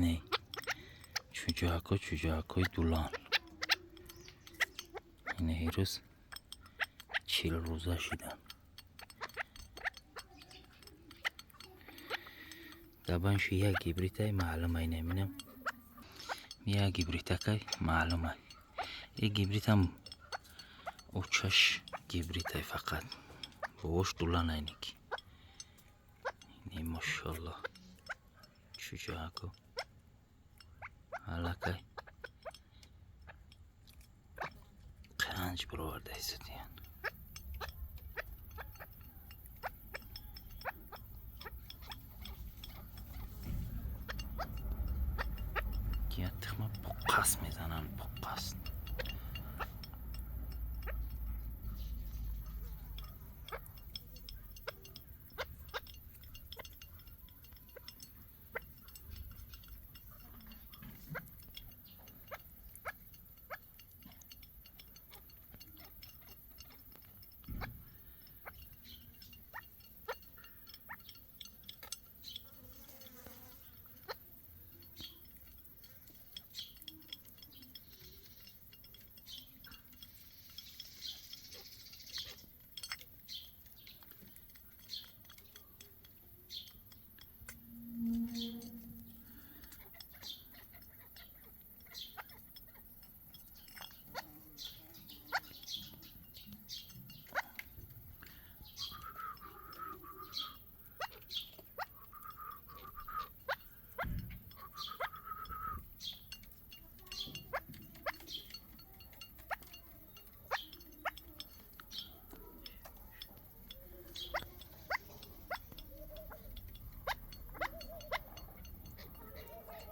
Не чӯҷаҳако, чӯҷаҳакҳои дулан. Ина ирӯз 40 рӯза шиданд. Дар байнши як гибритай маълума, ина минам як гибритакай маълума. И гибритам очаш гибритай, фақат бобош дуланайники. Ини, мошалло, чӯҷаҳако аллакай қанҷ бароварда истодиянд. Як тухма буққас мезананд, буққас.